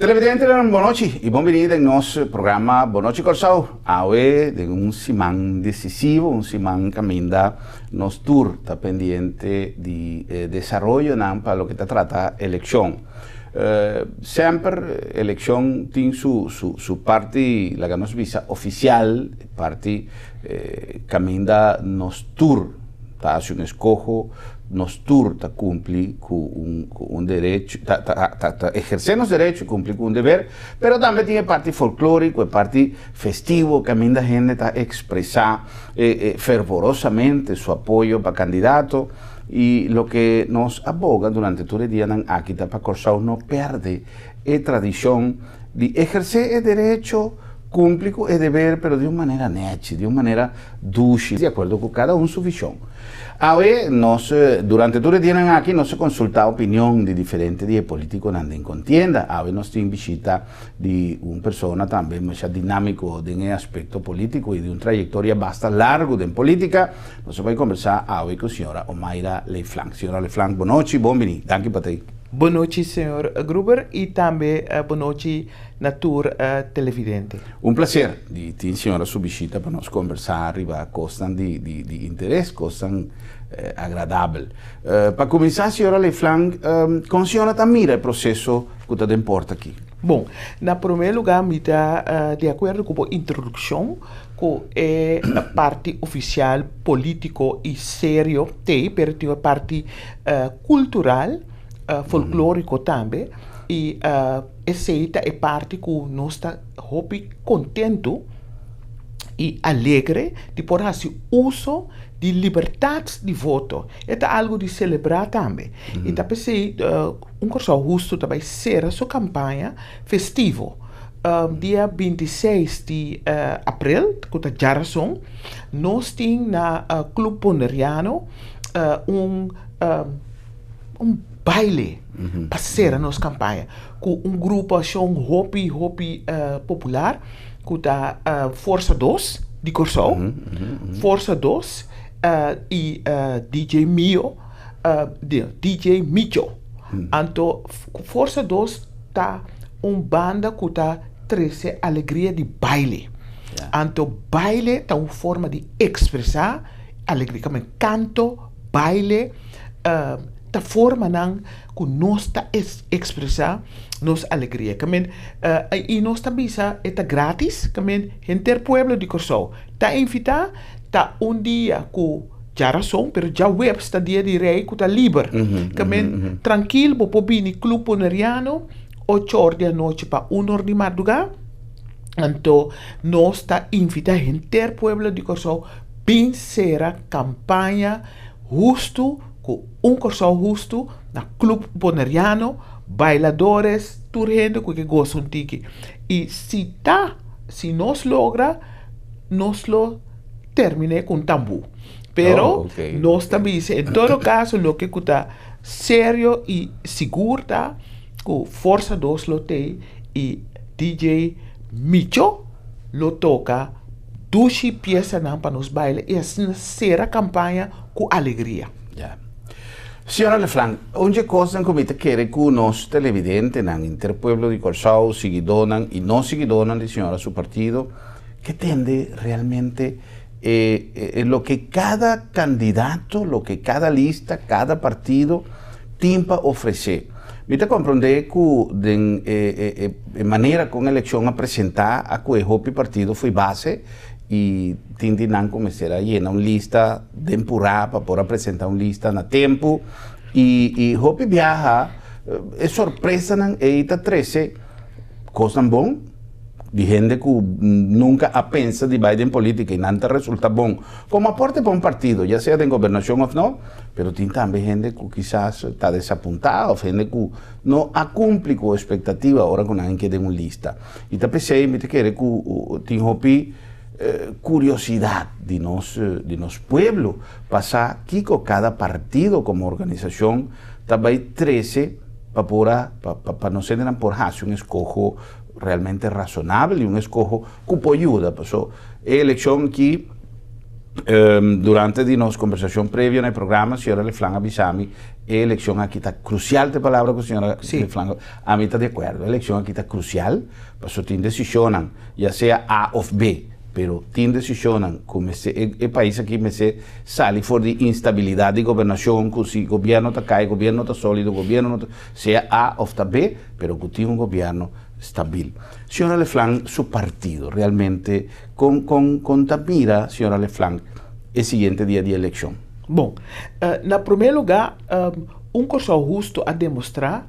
Televidentenan, bon nochi i bon bini den nos programa Bon Nochi Kòrsou. Awe den un siman desisivo, un siman kaminda nos tur ta pendiente di e desaroyonan pa loke ta trata elekshon. Semper elekshon tin su su parti, laga nos bisa, ofisial, parti kaminda nos tur ta hasi un eskoho, nos tur ta kumpli ku un ku un derecho, ta ta ta ta ehersé nos derecho i kumpli ku un deber, pero tambe tin e parti folklóriko, e parti festivo kaminda hende ta ekspresá fervorosamente su apoyo pa kandidato i loke nos a boga durante tur e dianan aki ta pa Kòrsou no pèrdè e tradishon di ehersé e derecho, kumpli ku e deber, pero di un manera nèchi, di un manera dushi, di akuerdo ku kada un su vishon. Awe nos, durante tur e dianan aki, nos a konsultá opinion di diferente di e polítikonan den kontienda. Awe nos tin bishita di un persona tambe masha dinámiko den e aspekto polítiko i di un trayektoria basta largu den polítika. Nos a bai kombersá awe ku señora Omaira Leeflang. Señora Leeflang, bonochi, bon bini. Danki pa ta ei. Bonochi, señor Gruber, i tambe bonochi na tur televidente. Un placer di tin señora su bishita pa nos conversa riba cosnan di di di interes, cosnan agradabel. Pa cuminsa señora Leeflang, con señora ta mira e proceso cu ta den porta aki? Bon, na prome lugar mi ta di acuerdo cu bo introduccion cu e parti oficial politico y serio t'ey, pero tin e parti cultural, folklorico tambe y Esei ta e parti ku nos ta hopi kontentu i alegre di por hasi uso di libertat di voto. E ta algu di selebrá tambe. I ta p'esei Un Kòrsou Hustu ta bai sera su kampaña festivo dia 26 di aprel, ku ta djarason. Nos tin na Club Boneriano un baile pa sera nos kampaña ku un grupashon hopi hopi popular ku ta Forsa Dos di Kòrsou, Forsa Dos i DJ Mio, DJ Micho. Anto Forsa Dos ta un banda ku ta trese alegria di baile. Anto baile ta un forma di ekspresá alegria, kanto, baile. Ta formanan ku nos ta ekspresá nos alegria. Ke men, i nos ta bisa e ta grátis, ke men henter pueblo di Kòrsou ta invitá, ta un dia ku djarason, pero djaweps ta dia di rei ku ta liber. Ke men trankil bo por bini Club Boneriano ocho or di anochi pa un or di mardugá, anto nos ta invitá henter pueblo di Kòrsou bin sera kampaña hustu ku un Kòrsou hustu na Club Boneriano, bailadores, tur hende ku ke gosa un tiki. I si ta, si nos logra, nos lo terminé ku un tambú. Pero nos ta bisa en todo kaso loke ku ta serio i sigur ta ku Forsa Dos lo tei i DJ Micho lo toka dushi piesanan pa nos baila i asina sera kampaña ku alegria. Ya. Señora Lefranc, un dje kosnan ku mi ta kere ku nos televidentenan, henter pueblo di Kòrsou, siguidónan i no siguidónan di señora su partido, ke tende realmente e e loke kada kandidato, loke kada lista, kada partido tin pa ofresé. Mi ta komprondé ku den e e e manera kon elekshon a presentá a ku e hopi partido fo'i base i tin di nan ku mester a yena un lista den purá pa por a presentá un lista na tempu i i hopi biaha e sorpresanan ei ta trese kosnan bon di hende ku nunka a pensa di bai den politika i nan ta resulta bon komo aporte pa un partido ya sea den gobernashon òf no. Pero tin tambe hende ku kisas ta desapuntá òf hende ku no a kumpli ku espektativa ora ku nan keda den un lista. I ta p'esei mi ta kere ku tin hopi kuriosidat di nos di nos pueblo pa sa kiko kada partido komo organisashon ta bai trese pa por a pa pa nos hendenan por hasi un eskoho realmente rasonabel i un eskoho ku por yuda. Paso e elekshon aki. Durante di nos kombersashon previo na e programa, señora Leflan a bisa mi e elekshon aki ta krusial, ta e palabra ku señora Leflan, ami ta di akuerdo, e elekshon aki ta krusial pasobra tin desishonnan, ya sea A òf B, pero tin desishonnan ku mester e pais aki mester sali for di instabilidat di gobernashon ku si gobièrnu ta kai, gobièrnu ta sólido, gobièrnu no ta, sea A òf ta B, pero ku tin un gobièrnu stabil. Señora Leflan su partido realmente Kon kon kon ta mira señora Leflanc e siguiente dia di elekshon? Bon, na promé lugá un Kòrsou Hustu a demostrá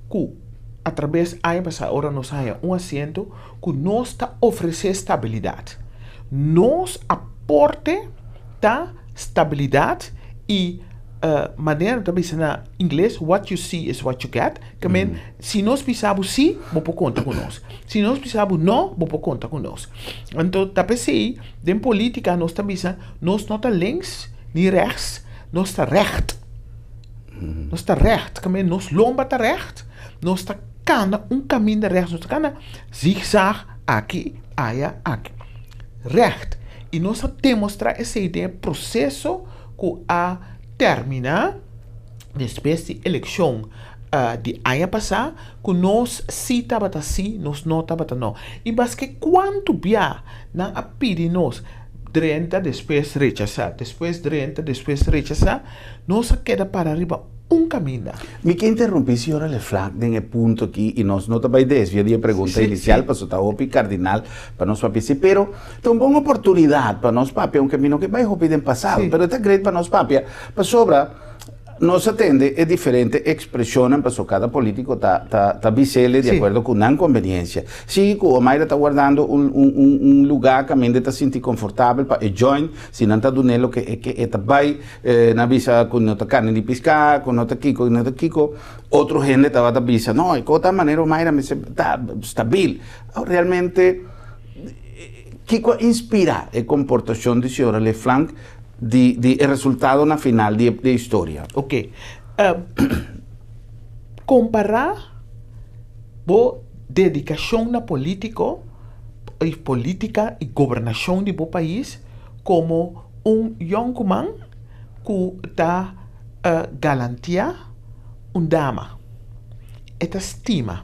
ku atrabes aña pasá ora nos haña un asiento ku nos ta ofresé stabilidat. Nos aporte ta stabilidat i manera nan ta bisa na ingles what you see is what you get. Ke men, si nos bisa bo sí, bo por konta ku nos. Si nos bisa bo no, bo por konta ku nos. Anto ta p'esei den polítika nos ta bisa nos no ta links ni rechts, nos ta règt. Nos ta règt, ke men nos lomba ta règt, nos ta kana un kaminda règt, nos ta kana zigzag aki, aya, aki. Règt. I nos a demostrá esei den e proseso ku a terminá. Despues di elekshon di aña pasá ku nos sí tabata sí, nos no tabata no. I maske kuantu bia nan a pidi nos drenta despues rechasá, despues drenta despues rechasá, nos a keda para riba un kaminda. Mi ke interumpí señora Leflanc den e punto aki i nos no ta bai desvia di e pregunta inisial pasobra ta hopi kardinal pa nos papia si, pero ta un bon oportunidat pa nos papia, aunke mi no ke bai hopi den pasado, pero ta great pa nos papia pasobra Nos a tende e diferente expresionnan paso cada politico ta ta ta bisele di acuerdo cu nan conveniencia. Si cu Omaira ta guardando un un un un lugar caminda e ta sinti confortabel pa e join, si nan ta dun'e loke e ke e ta bay, nan bisa cu no ta carni di pisca, cu no ta kico y no ta kico. Otro hende tabata bisa no e co ta manera Omaira mester ta stabil. Realmente kico a inspira e comportacion di señora Leflanc di di e resultado na final di e historia. Ok. Kompará bo dedikashon na polítiko i polítika i gobernashon di bo pais komo un yònkuman ku ta galantiá un dama. E ta stima.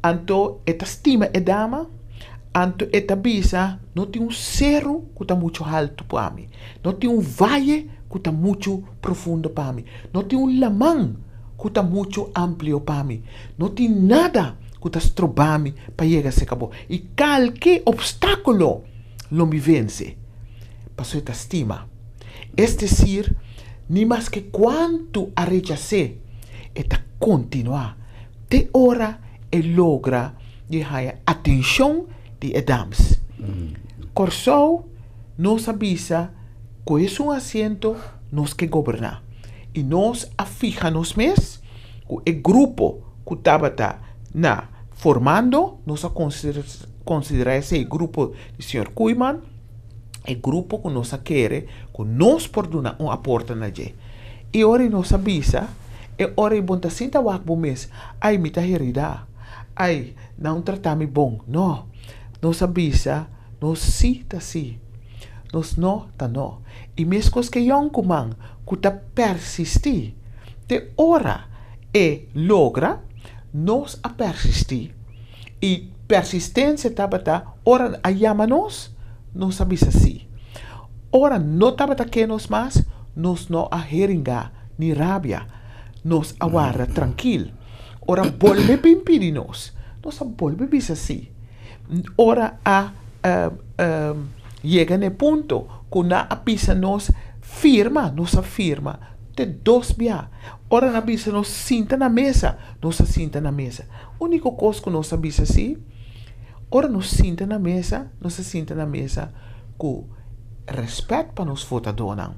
Anto e ta stima e dama. Anto e ta bisa, No tin un seru ku ta muchu haltu pa mi, no tin un vaye ku ta muchu profundo pa mi, no tin un laman ku ta muchu amplio pa mi, no tin nada ku ta stroba mi pa yega serka bo, i kalke opstákulo lo mi vense, pasobra e ta stima. Es desir, ni maske kuantu a rechas'é, e ta kontinuá te ora e logra di haña atenshon di e dams. Kòrsou nos a bisa ku esun asiento nos ke goberná i nos a fiha nos mes ku e grupo ku tabata na formando nos a konsiderá esei grupo di señor Koeiman e grupo ku nos a kere ku nos por duna un aporte na dje. I ora nos a bisa e ora ei bo ta sinta wak bo mes ai mi ta heridá. Ai, nan trata mi bon. No, nos a bisa, nos sí ta sí, nos no ta no. I meskos ku e yònkuman ku ta persistí te ora e logra, nos a persistí. I persistensia tabata ora a yama nos, nos a bisa sí. Ora no tabata ke nos mas, nos no a heringá ni rabia, nos a warda trankil. Ora bolbe bin pidi nos, nos a bolbe bisa sí. Ora a yega na e punto ku nan a bisa nos firma, nos a firma te dos bia. Ora nan a bisa nos sinta na mesa, nos a sinta na mesa. Úniko kos ku nos a bisa sí, ora nos sinta na mesa, nos a sinta na mesa ku rèspèt pa nos votadónan.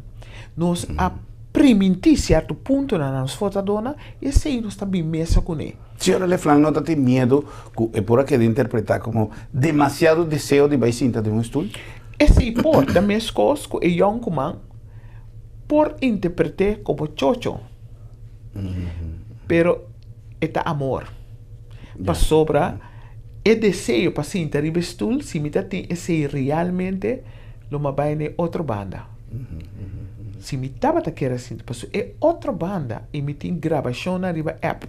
Nos a primintí sierto puntonan na nos votadónan I esei nos ta bin mesa kuné. Señora Leflan no ta tin miedu ku e por a keda interpretá komo demasiado deseo di bai sinta den un stul? Esei por ta meskos ku e yònkuman por interpret'é komo chocho, pero e ta amor. Pasobra e deseo pa sinta riba e stul, si mi ta tin esei realmente. Lo m'a bai n'e otro banda. Si mi tabata kere sinta, pasobra e otro banda i mi tin grabashonnan riba app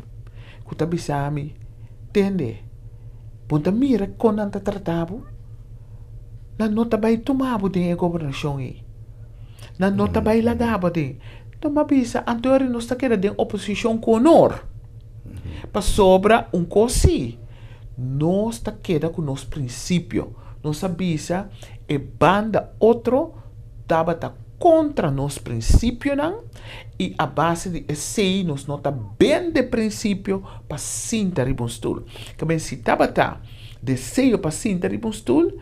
ku ta bisa mi, Tende, bo ta mira kon nan ta trata bo? Nan no ta bai tuma bo den e gobernashon ei. Nan no ta bai laga bo aden. Anto mi a bisa, anto ora nos ta keda den oposishon ku honor. Pasobra un kos sí, nos ta keda ku nos prinsipio. Nos a bisa e banda otro tabata kontra nos prinsipionan i a base di esei nos no ta bende prinsipio pa sinta riba un stul. Kaminda si tabata deseo pa sinta riba un stul,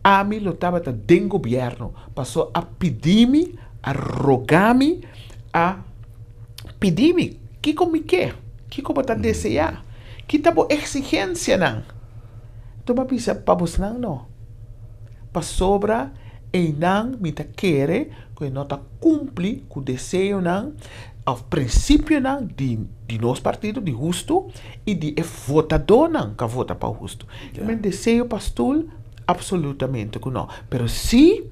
ami lo tabata den gobièrnu, paso a pidi mi, a roga mi, a pidi mi kiko mi ke, kiko bo ta deseá, ki ta bo eksigensianan. Anto bo a bisa, Pa bosnan no, pasobra einan mi ta kere ku e no ta kumpli ku deseonan òf prinsipionan di di nos partido, di Hustu, i di e votadónan ku a vota pa Hustu. Mi deseo pa stul? Apsolutamente ku no. Pero sí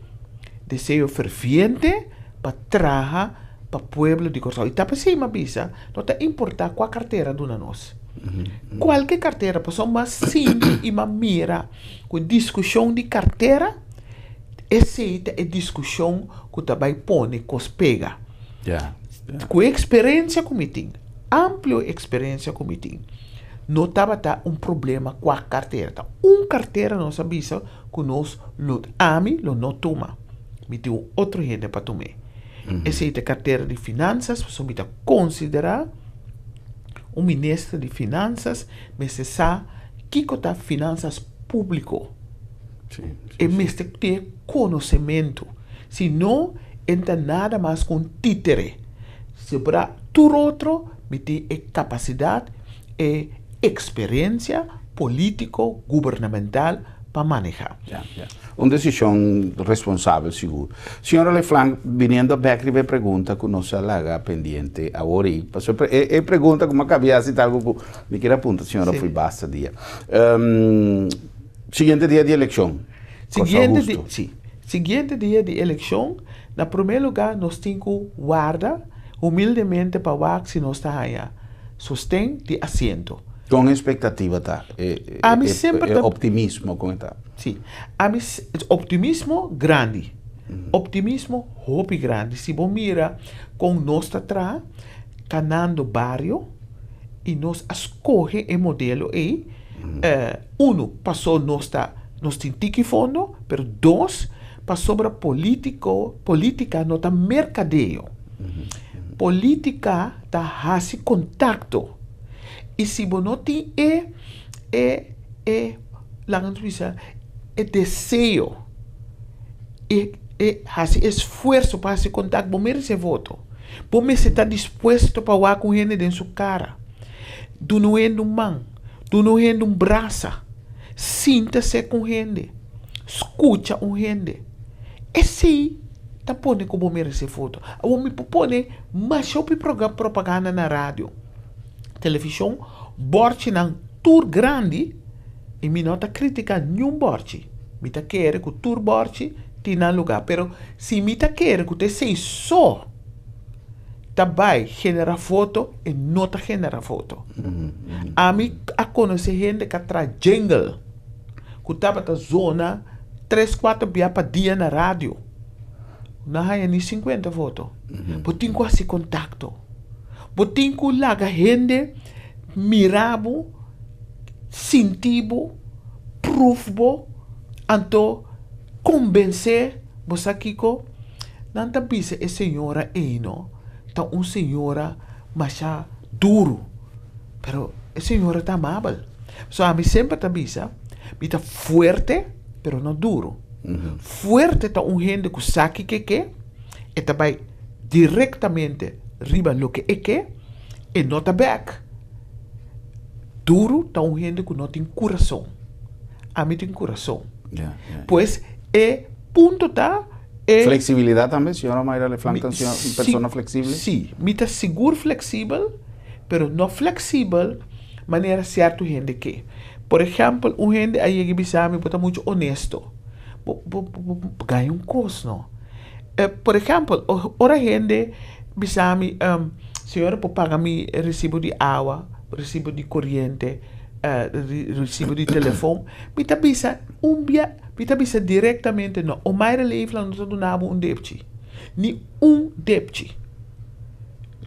deseo ferviente pa traha pa pueblo di Kòrsou. I ta p'esei mi a bisa, no ta importá kua kartera duna nos. Kualke kartera, pasobra mi a sinti i mi a mira ku e diskushon di kartera, esei ta e diskushon ku ta bai pone kos pega. Ku e eksperensia ku mi tin, amplio eksperensia ku mi tin, no tabata un problema kua kartera. Ta un kartera nos a bisa ku nos lo, ami lo no tuma. Mi tin un otro hende pa tum'é. Esei ta e kartera di finansas, pasobra mi ta konsiderá un minister di finansas mester sa kiko ta finansas públiko. E mester tin e konosementu. Si no, e ta nada mas ku un títere. Sobra tur otro mi tin e kapasidat, e eksperensia polítiko gubernamental pa maneha. Ya, ya. Un desishon responsabel sigur. Señora Lefranc, biniendo bek riba e pregunta ku nos a laga pendiente awor ei, pasobra e e pregunta ku mi a kabia hasi ta algu ku mi kier a puntra señora fo'i basta dia. Siguiente dia di elekshon, Kòrsou Siguiente di, Hustu. si. Siguiente dia di elekshon, na promé lugá nos tin ku warda humildemente pa wak si nos ta haña sosten di asiento. Kon e expectativa ta? E, Ami e, semper e ta optimismo kon e ta? Sí. Ami optimismo grandi. Optimismo hopi grandi. Si bo mira kon nos ta traha kanando bario i nos a skohe e modelo ei, unu, paso nos ta nos tin tiki fondo, pero dos, pasobra politiko politika no ta merkadeo. Politika ta hasi kontakto. I si bo no tin e e e laga nos bisa e deseo e e hasi esfuerso pa hasi kontakto bo merese voto. Bo mester ta dispuesto pa wak un hende den su kara, duna un hende un man, duna un hende un brasa, sinta sek un hende, skucha un hende. Esei ta pone ku bo merese voto. Awor mi por pone masha hopi propaganda na radio. Televishon, bòrchinan tur grandi i mi no ta kritiká niun bòrchi. Mi ta kere ku tur bòrchi tin nan lugá, pero si mi ta kere ku ta esei so ta bai generá voto, e no ta generá voto. Ami a konosé hende ku a traha jingle ku tabata zona tres kuater bia pa dia na radio, no a haña ni sinkuenta voto. Bo tin ku hasi kontakto. Bo tin ku laga hende mira bo, sinti bo, pruf bo, anto kombensé bo. Sa kiko? Nan ta bisa e señora ei no ta un señora masha duru, pero e señora ta amabel. So ami semper ta bisa, mi ta fuerte pero no duru. Fuerte ta un hende ku sa kiko e ke, e ta bai direktamente riba loke e ke, e no ta bèk. Duru ta un hende ku no tin kurason. Ami tin kurason. Pues e punto ta e. Fleksibilidat tambe, señora Mayra Lefranc ta un persona fleksibel? Si, mi ta sigur fleksibel, pero no fleksibel manera sierto hende ke. Por ehèmpel, un hende a yega i bisa mi, bo ta muchu onesto. Bo bo bo bo gaña un kos no. Por ehèmpel, ora hende bisa mi, señora por paga mi resibo di awa, resibo di koriente, resibo di telefon, mi ta bisa un bia, mi ta bisa direktamente no. Omaira Leeflang no ta duna bo un depchi, ni un depchi.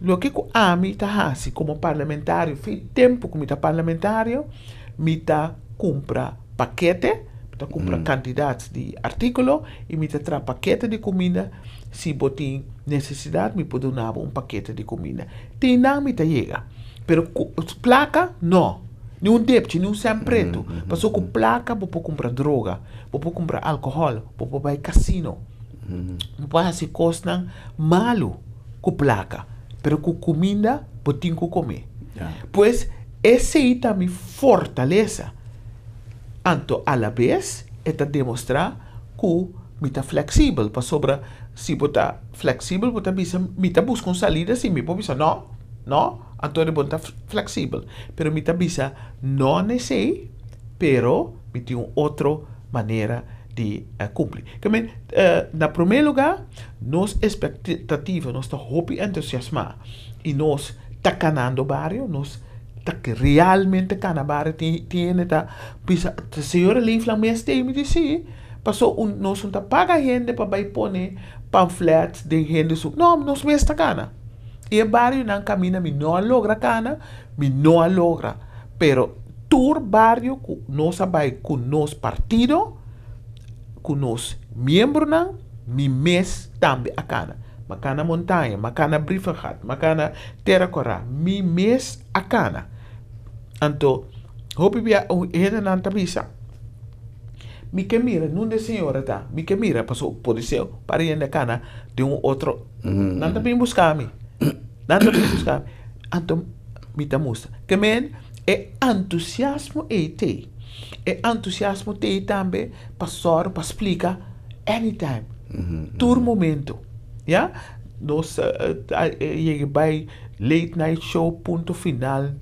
Loke ku ami ta hasi komo parlamentario, fin tempu ku mi ta parlamentario, mi ta kumpra pakete, mi ta kumpra kantidat di artíkulo i mi ta traha pakete di kuminda. Si bo tin nesesidat mi por duna bo un pakete di kuminda. Tin nan mi ta yega, pero ku plaka no, ni un depchi, ni un sèn pretu. Pasobra ku plaka bo por kumpra droga, bo por kumpra alkohòl, bo por bai kasino, bo por hasi kosnan malu ku plaka, pero ku kuminda bo tin ku kome. Pues esei ta mi fortalesa. Anto alabes e ta demostrá ku mi ta fleksibel, pasobra si bo ta fleksibel bo ta bisa mi ta buska un salida si mi por bisa no, no, anto bo no ta fleksibel. Pero mi ta bisa no na esei, pero mi tin un otro manera di kumpli. Ke men, na promé lugá nos espektativa, nos ta hopi entusiasmá i nos ta kanando bario, nos ta realmente kana bario. Tin tin hende ta bisa, señora Leeflang mes t'ei? Mi di si, paso un nos no ta paga hende pa bai pone pamflet den hende su, no, nos mes ta kana. I e barionan kaminda mi no a logra kana, mi no a logra, pero tur bario ku nos a bai ku nos partido, ku nos miembronan, mi mes tambe a kana. Mi a kana Montaña, mi a kana Brievengat, mi a kana Tera Kòrá, mi mes a kana. Anto, hopi bia hendenan ta bisa, Mi ke mira nunde e señora ta, mi ke mira, pasobra pudi ser un par di hende a kana den un otro, nan ta bin buska mi, nan ta bin buska mi. Anto mi ta mustra. Ke men e entusiasmo ei t'ei. E entusiasmo t'ei tambe pa sòru pa splika anytime, tur momento, ya. Nos a yega bai late night show, punto final,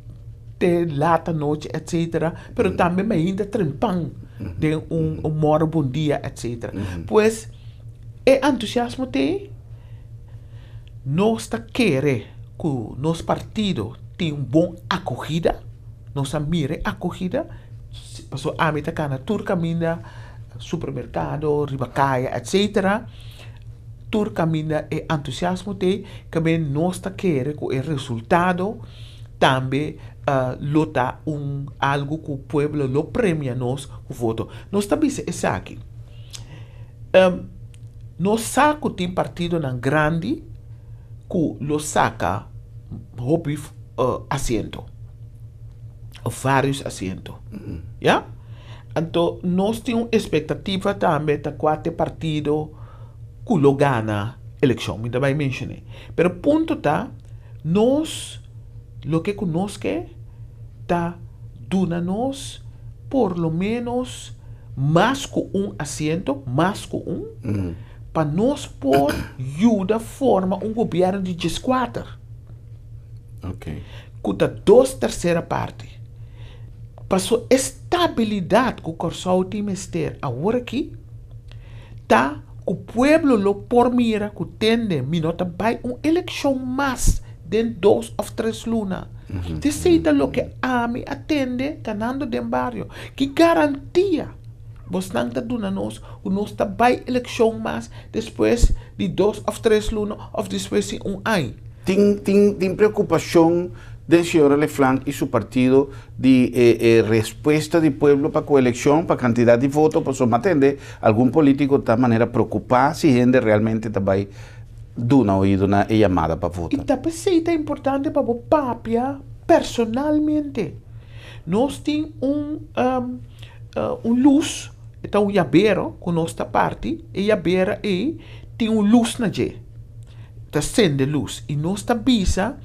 te laat anochi etcetera, pero tambe mainta trempan den un mòrgo bon dia etcetera. Pues e entusiasmo t'ei, nos ta kere ku nos partido tin un bon akogida, nos a mira e akogida, pasobra ami ta kana tur kaminda, supermerkado, riba kaya etcetera, tur kaminda e entusiasmo t'ei, kaminda nos ta kere ku e resultado tambe lo ta un algu ku pueblo lo premia nos ku voto. Nos ta bisa esaki, nos sa ku tin partidonan grandi ku lo saka hopi asiento of varios asiento, ya. Anto nos tin un espektativa tambe ta kua t'e partido ku lo gana elekshon, mi ta bai menshon'é. Pero punto ta nos loke ku nos ke ta duna nos por lo menos mas ku un asiento, mas ku un, pa nos por yuda forma un gobièrnu di dieskuater. Ku ta dos tersera parti. Paso e stabilidat ku Kòrsou tin mester awor aki ta ku pueblo lo por mira ku tende mi no ta bai un elekshon mas den dos òf tres luna. Esei ta loke ami a tende kanando den bario. Ki garantia bosnan ta duna nos ku nos ta bai elekshon mas despues di dos òf tres luna òf despues di un aña? Tin tin tin preokupashon den señora Leflanc i su partido di e e respuesta di pueblo pa ku elekshon, pa kantidat di voto, pasobra mi a tende algun politiko ta manera preokupá si hende realmente ta bai duna oido na e yamada pa vota. I ta p'esei ta importante pa bo papia personalmente. Nos tin un un lus, e ta un yabero ku nos ta parti, e yabera ei tin un lus na dje, ta sende lus i nos ta bisa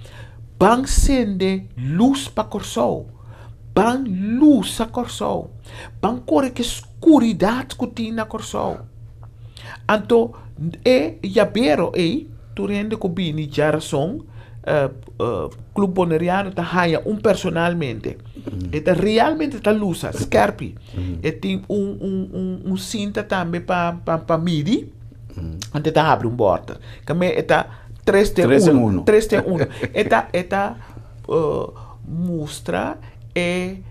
ban sende lus pa Kòrsou, ban lusa Kòrsou, ban kore ku e skuridat ku tin na Kòrsou. Anto e yabero ei tur hende ku bini djarason. Club Boneriano ta haña un personalmente. E ta realmente ta lusa, skerpi. E tin un un un un sinta tambe pa pa pa midi. Anto e ta habri un bòrter. Kame e ta tres den Tres den uno. uno. Tres den uno. E ta e ta mustra e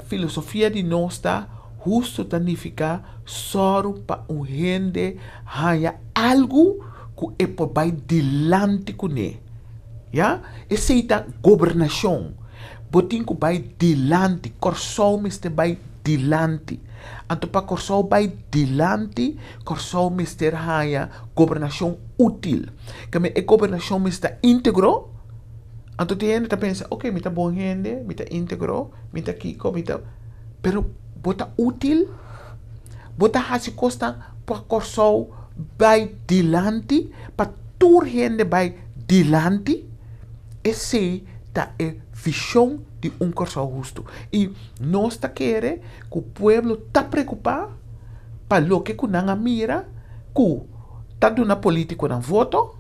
filosofia di nos ta hustu ta nifiká sòru pa un hende haña algu ku e por bai dilanti kuné. Ya, esei ta gobernashon. Bo tin ku bai dilanti. Kòrsou mester bai dilanti. Anto pa Kòrsou bai dilanti, Kòrsou mester haña gobernashon útil. Keme e gobernashon mester ta íntegro. Anto tin hende ta pensa, oke, mi ta bon hende, mi ta íntegro, mi ta kiko, mi ta. Pero bo ta útil? Bo ta hasi kosnan pa Kòrsou bai dilanti, pa tur hende bai dilanti? Esei ta e vishon di un Kòrsou hustu. I nos ta kere ku pueblo ta preokupá pa loke ku nan a mira ku ta duna polítikonan voto,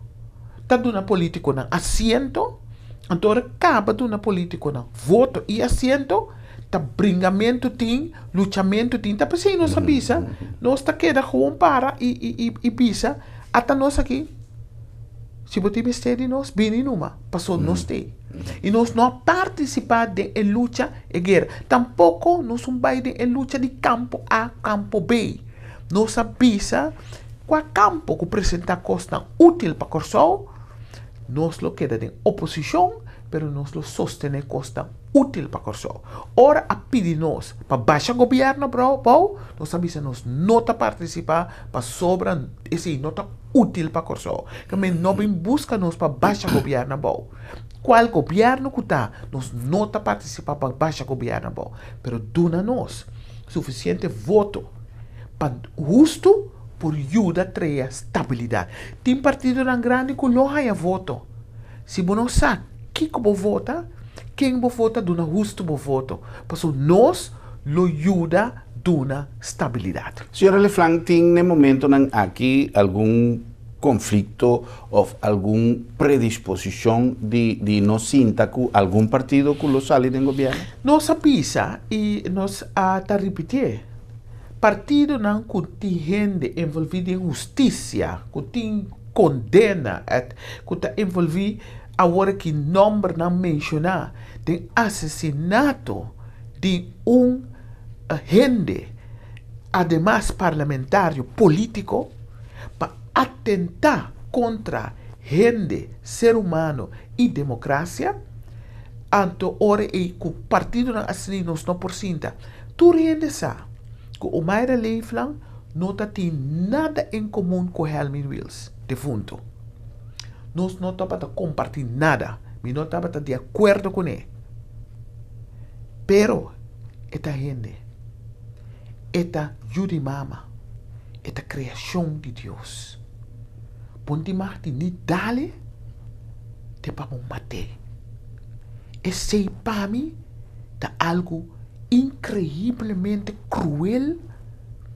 ta duna polítikonan asiento, anto ora kaba duna polítikonan voto i asiento, ta bringamentu tin, luchamentu tin, ta p'esei nos a bisa, nos ta keda gewoon para i i i i bisa, ata nos aki, si bo tin mester di nos, bini numa, paso nos t'ei. I nos no a partisipá den e lucha, e guera. Tampoko nos un bai den e lucha di kampo A, kampo B. Nos a bisa kua kampo ku presentá kosnan útil pa Kòrsou, nos lo keda den oposishon, pero nos lo sostené kosnan útil pa Kòrsou. Ora a pidi nos pa basha gobièrnu bou, nos a bisa nos no ta partisipá pasobra esei no ta útil pa Kòrsou. Kende no bin buska nos pa basha gobièrnu abou. Kual gobièrnu ku ta, nos no ta partisipá pa basha gobièrnu abou. Pero duna nos sufisiente voto pa hustu por yuda trea stabilidat. Tin partidonan grandi ku lo haña voto. Si bo no sa kiko bo vota, ken bo vota, duna hustu bo voto. Pasobra nos lo yuda duna stabilidat. Señora Lefranc, tin n'e momentonan aki algun konflikto òf algun predisposishon di di no sinta ku algun partido ku lo sali den gobièrnu? Nos a bisa i nos a ta ripitié, partidonan ku tin hende envolví den hustisia, ku tin kondena et ku ta envolví awor ki nòmbernan menshoná den asesinato di un hende, ademas parlamentario polítiko, pa atentá kontra hende, ser humano i demokrasia, anto ora ei ku partidonan asina nos no por sinta. Tur hende sa ku Omayra Leeflang no ta tin nada en komun ku Helmin Wiels, defuntu. Nos no tabata kompartí nada, mi no tabata di akuerdo kuné. Pero e ta hende, e ta yu di mama, e ta kreashon di Dios. Bo no tin mag di ni dale te pa bo mat'é. Esei pa mi ta algu inkreiblemente kruel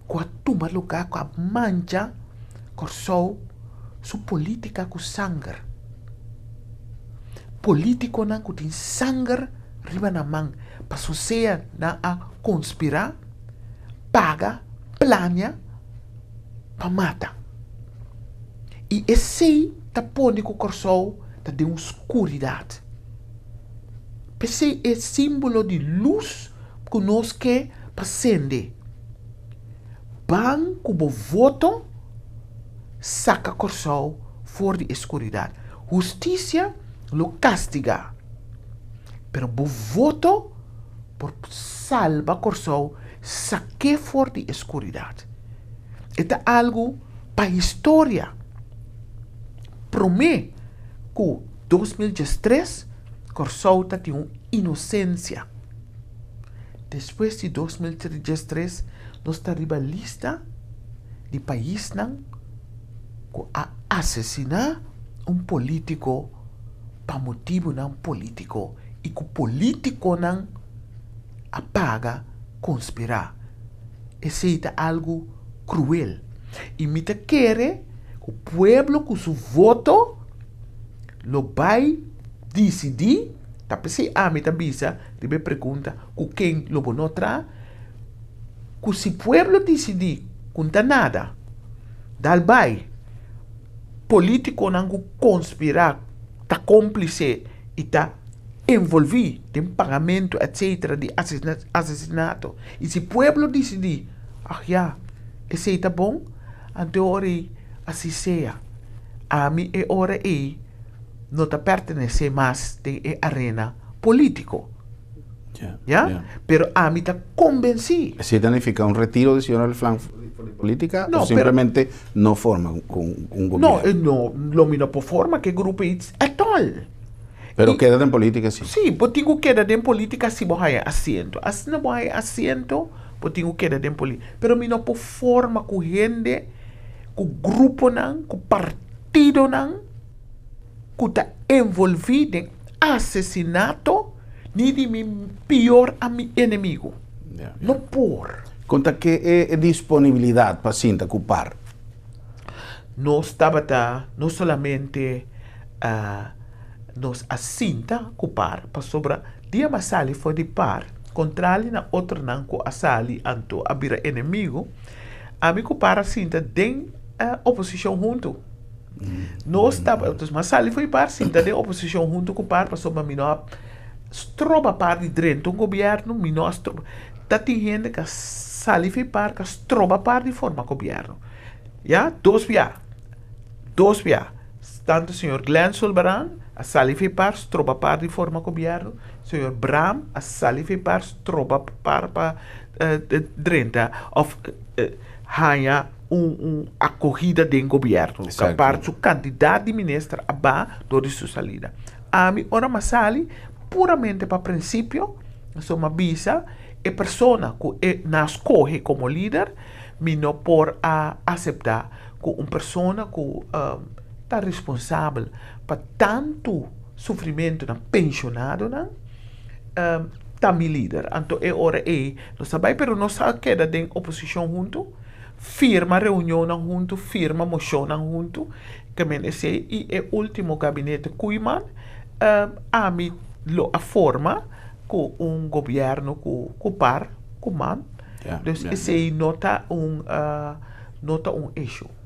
ku a tuma lugá, ku a mancha Kòrsou su polítika ku sanger. Polítikonan ku tin sanger riba nan man pasobra sea nan a konspirá, paga, plania pa mata. I esei ta pone ku Kòrsou ta den un skuridat. P'esei e símbolo di lus ku nos ke pa sende. Ban ku bo voto saka Kòrsou for di e skuridat. Hustisia lo kastigá, pero bo voto por salba Kòrsou sak'é for di e skuridat. E ta algu pa historia. Promé ku 2013 Kòrsou ta tin un inosensia. Despues di 2013 nos ta riba lista di paisnan ku a asesiná un polítiko pa motibunan polítiko i ku polítikonan a paga konspirá. Esei ta algu kruel i mi ta kere ku pueblo ku su voto lo bai. disidí, ta p'esei ami ta bisa riba e pregunta ku ken lo bo no traha, ku si pueblo disidí ku n'ta nada, dal bai. Polítikonan ku konspirá, ta kómplise i ta envolví den pagamentu etsetera di asesinato. I si pueblo disidí, Ag ya, esei ta bon, anto e ora ei así sea. Ami e ora ei no ta pertenesé mas den e arena polítiko. Ya? Pero ami ta konbensí. Esei ta nifiká un retiro di señor Alflan for di polítika o simplemente no forma un gobièrnu? No, no, lo mi no por forma ku e grupo ei at all. Pero keda den polítika si. Sí, bo tin ku keda den polítika si bo haña asiento. Asina bo haña asiento, bo tin ku keda den polítika. Pero mi no por forma ku hende, ku gruponan, ku partidonan ku ta envolví den asesinato ni di mi pior enemigo. No por. Kon ta ke e disponibilidat pa sinta ku par? Nos tabata no solamente nos a sinta ku par pasobra dia mi a sali for di par kontrali na otronan ku a sali anto a bira enemigo, ami ku par a sinta den oposishon huntu. Nos tabata, mi a sali for di par sinta den oposishon huntu ku par pasobra mi no a stroba par di drenta un gobièrnu, mi no a stroba, ta tin hende ku a sali for di par ku a stroba par di forma gobièrnu. Ya, dos bia, dos bia. Tantu señor Glenn Sulbaran a sali fi par stroba par di forma gobièrnu, señor Braam a sali fi par stroba par pa drenta òf haña un un akohida den gobièrnu. Apart su kantidat di minister a baha dor di su salida. Ami ora mi a sali puramente pa prinsipio, pasobra mi a bisa e persona ku e nan a skohe komo lider mi no por a aseptá ku un persona ku ta responsabel pa tantu sufrimentu na penshonadonan ta mi lider. Anto e ora ei nos a bai pero nos a keda den oposishon huntu, firma reunionnan huntu, firma moshonnan huntu, ke men esei i e ultimo gabinete Koeiman ami lo a forma ku un gobièrnu ku par ku man. Dus esei no ta un no ta un issue.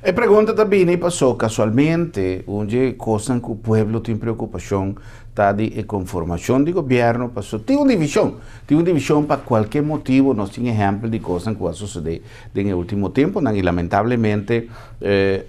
E pregunta ta bini paso casualmente un dje cosnan cu pueblo tin preocupacion ta di e conformacion di gobierno paso tin un division, tin un division pa cualkier motibo, nos tin ehempel di cosnan cu a sucede den e ultimo temponan y lamentablemente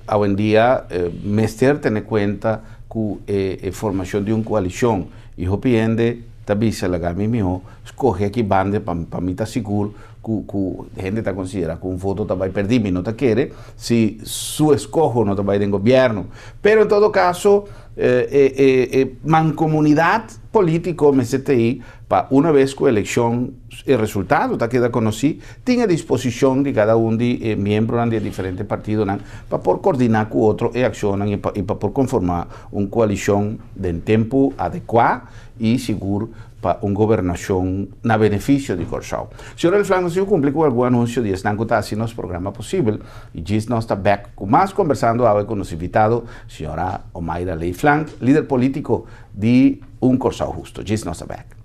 awendia mester tene cuenta cu e formacion di un coalicion y hopi hende ta bisa laga mi miho scoge aki banda pa mi ta sigur ku ku hende ta konsidera ku un voto ta bai perdí, mi no ta kere si su eskoho no ta bai den gobièrnu. Pero en todo kaso e e e mankomunidat polítiko mester ta ei pa una bes ku elekshon e resultado ta keda konosí, tin e disposishon di kada un di e miembronan di e diferente partidonan pa por kordiná ku otro e akshonnan i pa i pa por konformá un koalishon den tempu adekuá i sigur pa un gobernashon na benefisio di Kòrsou. Señor Elflan, nos tin ku kumpli ku algun anunsio di esnan ku ta hasi nos programa posibel i djis nos ta bèk ku mas kombersando awe ku nos invitado, señora Omayra Leeflang, lider polítiko di Un Kòrsou Husto. Djis nos ta bèk.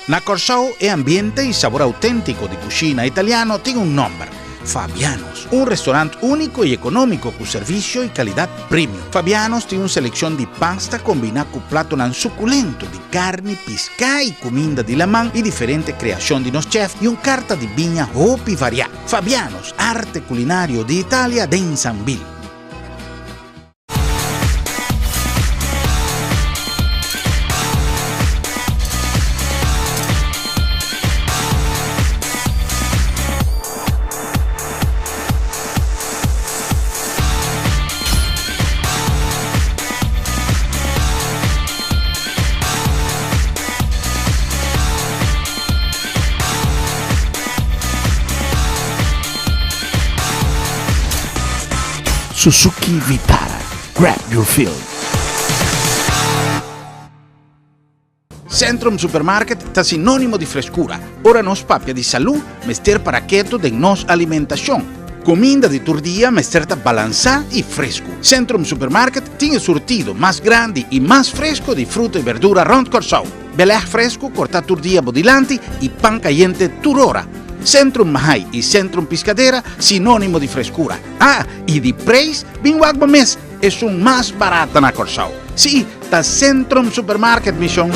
Na Kòrsou e ambiente i sabor outéntiko di kushina italiano tin un nòmber, Fabiano's, un restorant úniko i ekonómiko ku servisio i kalidat premium. Fabiano's tin un selekshon di pasta kombiná ku platonan sukulento di karni, piská i kuminda di laman i diferente kreashon di nos chèf i un karta di biña hopi variá. Fabiano's, arte kulinario di Italia den Sambil. Suzuki Vitara, grab your feeling. Centrum Supermarket ta sinónimo di freskura. Ora nos papia di salú, mester para ketu den nos alimentashon. Kuminda di tur dia mester ta balansá i fresku. Centrum Supermarket tin e surtido mas grandi i mas fresku di fruta i berdura rònt Kòrsou. Belèg fresku kortá tur dia bo dilanti i pan kayente tur ora. Centrum Mahai i Centrum Piscadera sinónimo di freskura. Ah, i di preis, bin wak bo mes! Esun mas barata na Kòrsou. Sí, ta Centrum Supermarket, mi shon.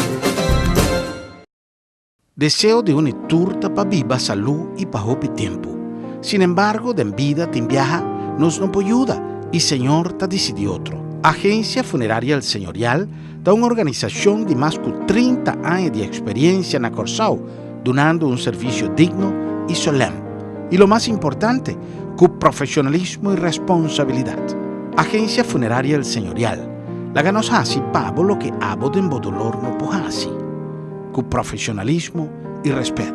Deseo di un i tur ta pa biba salú i pa hopi tempu. Sinembargo, den bida tin biaha nos no por yuda i Señor ta disidí otro. Agencia Funeraria El Señorial ta un organisashon di mas ku 30 aña di eksperiencia na Kòrsou, dunando un servisio digno i solèm. I lo mas importante, ku profeshonalismo i responsabilidat. Agencia Funeraria El Señorial, laga nos hasi pa bo loke abo den bo dolor no por hasi, ku profeshonalismo i rèspèt.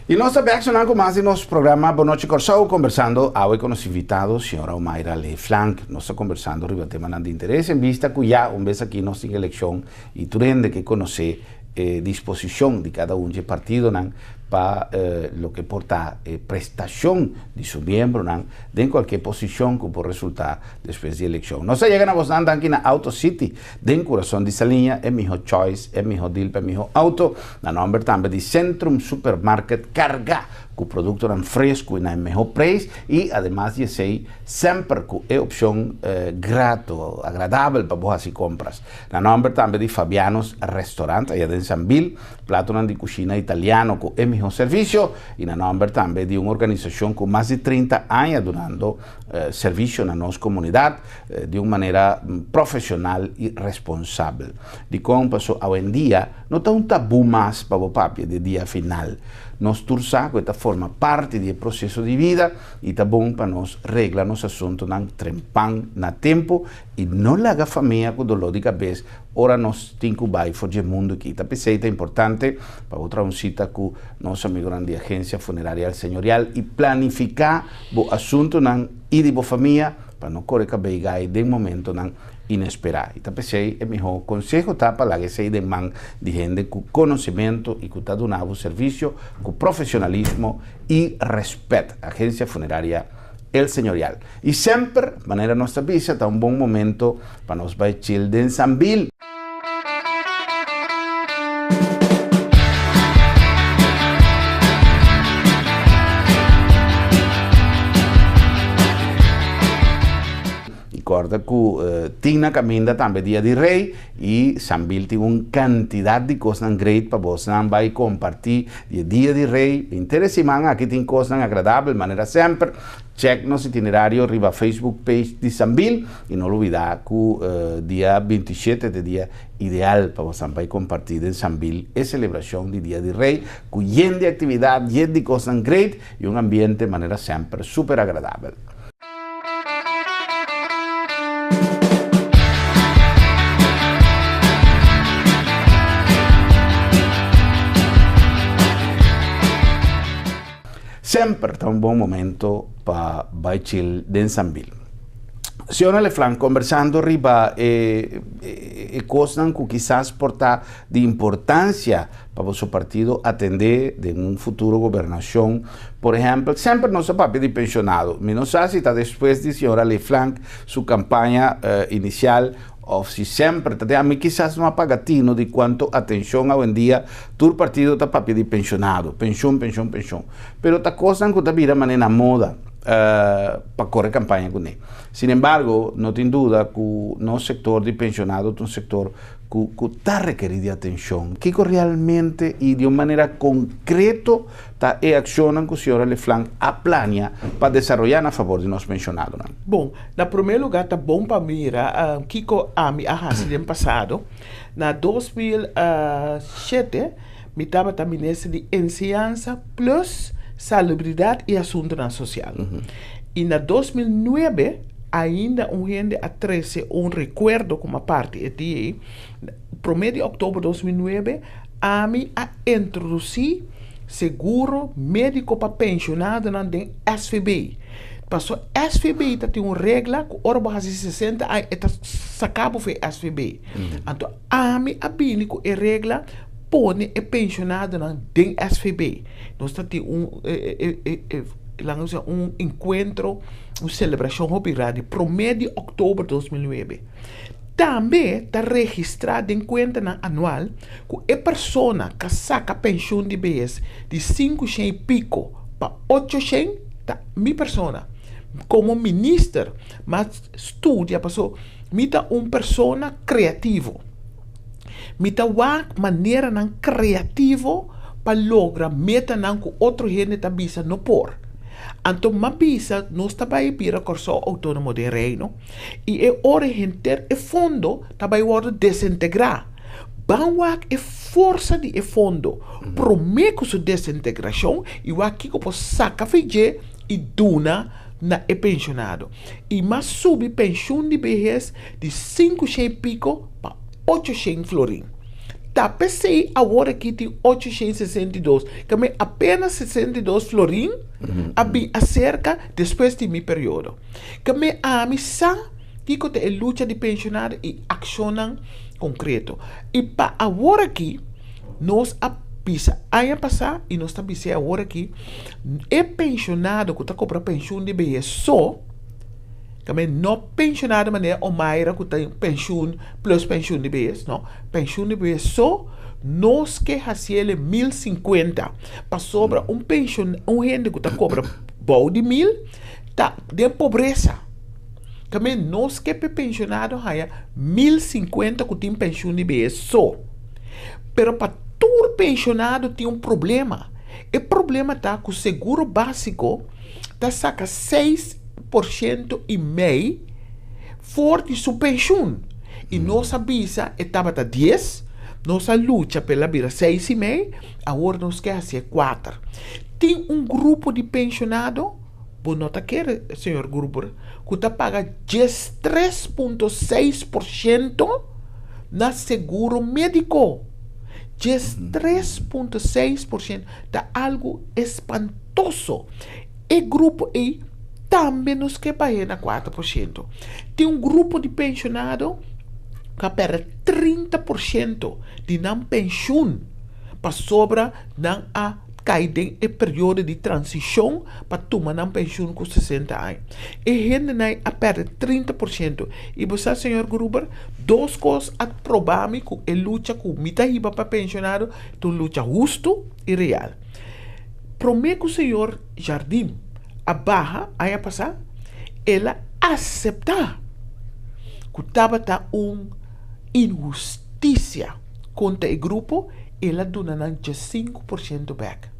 I nos ta bek sonan ku mas di nos programa Bon Nochi Kòrsou kombersando awe ku nos invitado señora Omayra Leeflank. Nos ta kombersando riba temanan di interes en bista ku ya un bes aki nos tin elekshon i tur hende ke konosé e disposishon di kada un dje partidonan pa loke por ta e prestashon di su miembronan den kualke posishon ku por resultá despues di elekshon. Nos a yega na bosnan danki na Auto City den kurason di Saliña, e miho choice, e miho deal pa e miho auto. Na nomber tambe di Centrum Supermarket kargá ku produktonan fresku i na e miho preis i ademas di esei semper ku e opshon grato, agradabel pa bo hasi kompras. Na nomber tambe di Fabiano's Restaurant aya den Sambil, platonan di kushina italiano ku e miho servisio i na nomber tambe di un organisashon ku mas di 30 aña dunando servisio na nos komunidat di un manera profeshonal i responsabel. Dikon? Paso awendia no ta un tabú mas pa bo papia di e dia final. Nos tur sa ku e ta forma parti di e proseso di bida i ta bon pa nos regla nos asuntunan trempan na tempu i no laga famia ku doló di kabes ora nos tin ku bai for dje mundu aki. Ta p'esei ta importante pa bo traha un sita ku nos amigunan di Agencia Funeraria El Señorial i planifiká bo asuntunan i di bo famia pa no kore kabei gai den momentonan inesperá. I ta p'esei e mihó konseho ta pa laga esei den man di hende ku konosementu i ku ta duna bo servisio ku profesionalismo i rèspèt. Agencia Funeraria El Señorial. I semper, manera nos ta bisa, ta un bon momento pa nos bai chill den Sambil. I kòrda ku tin na kaminda tambe Dia di Rei i Sambil tin un kantidat di kosnan great pa bosnan bai kompartí di e Dia di Rei. Henter e siman aki tin kosnan agradabel manera semper. Check nos itinerario riba Facebook page di Sambil i no lubidá ku dia 27 ta e dia ideal pa bosan bai kompartí den Sambil e selebrashon di Dia di Rei ku yen di aktividat, yen di kosnan great i un ambiente manera semper super agradabel. Semper ta un bon momento pa bai chill den Sambil. Señora Lefranc, conversando riba e e cosnan cu kisas por ta di importancia pa boso partido atende den un futuro gobernacion. Por ehempel, semper nos a papia di pensionado. Mi no sa si ta despues di señora Lefranc su campaña inicial Of si semper ta den ami kisas no a paga tino di cuanto atencion awendia tur partido ta papia di pensionado, pension, pension, pension. Pero ta cosnan cu ta bira manera na moda pa core campaña cune. Sin embargo, no tin duda cu nos sector di pensionado ta un sector cu cu ta rekeri di atencion. Kico realmente y di un manera concreto ta e accionnan cu señora Leflanc a plania pa desaroya na favor di nos pensionadonan? Bon, na promé lugá ta bon pa mira kiko ami a hasi den pasado. Na 2007 mi tabata minister di Enseñansa plus Salubridat i Asuntunan Sosial. I na 2009 ainda un hende a trese un rekuerdo komo parti e dia ei. Promé di òktober 2009. Ami a introdusí seguro médiko pa penshonadonan den SVB. Paso SVB ta tin un regla ku ora bo hasi 60 aña e ta saka bo for e SVB. Anto ami a bini ku e regla pone e penshonadonan den SVB. Nos ta tin un laga nos bisa un enkuentro, un selebrashon hopi grandi promé di òktober 2009. Tambe ta registrá den kuentanan anual ku e persona ka saka penshun di behes di sinku shen i piko pa ocho shen ta mi persona. Komo minister m'a studia paso mi ta un persona kreativo. Mi ta wak maneranan kreativo pa logra metanan ku otro hende ta bisa no por. Anto m'a bisa nos ta bai bira Kòrsou outónomo den Reino. I e ora henter e fondo ta bai wòrdu desintegrá. Ban wak e forsa di e fondo promé ku su desintegrashon i wak kiko por saka fi dje i duna na e penshonado. I mas subi penshun di behes di 500 i piko pa 800 florin. Ta p'esei awor aki tin 862, kame apenas 62 florin a bin aserka despues di mi periodo. Kame ami sa kiko ta e lucha di penshonado i akshonnan konkreto. I pa awor aki nos a bisa aña pasá i nos ta bis'é awor aki, e penshonado ku ta kobra penshun di behes so, kame no penshonado manera Omaira ku ta penshun plus penshun di behes, no, penshun di behes so, nos ke hasiel e 1050, pasobra un penshon un hende ku ta kobra bou di mil ta den pobresa. Tambe nos ke p'e penshonado haña 1050 ku tin penshun di behes so. Pero pa tur penshonado tin un problema. E problema ta ku seguro básiko ta saka 6% i mei for di su penshun. I nos a bisa e tabata 10, nos a lucha p'e la bira 6 i mei, awor nos ke hasié 4. Tin un grupo di penshonado, bo no ta kere, señor Gruber, ku ta paga 13.6% na seguro médiko. 13.6% ta algu espantoso. E grupo ei tambe nos ke bah'é na 4%. Tin un grupo di penshonado ku a pèrdè 30% di nan penshun pasobra nan a kai den e periodo di transishon pa tuma nan penshun ku 60 aña. E hendenan a pèrdè 30%. I bo sa, señor Gruber, dos kos a proba mi ku e lucha ku mi ta hiba pa penshonado ta un lucha hustu i real. Promé ku señor Jardim a baha aña pasá, el a aseptá ku tabata un inhustisia kontra e grupo, el a duna nan 5% bèk.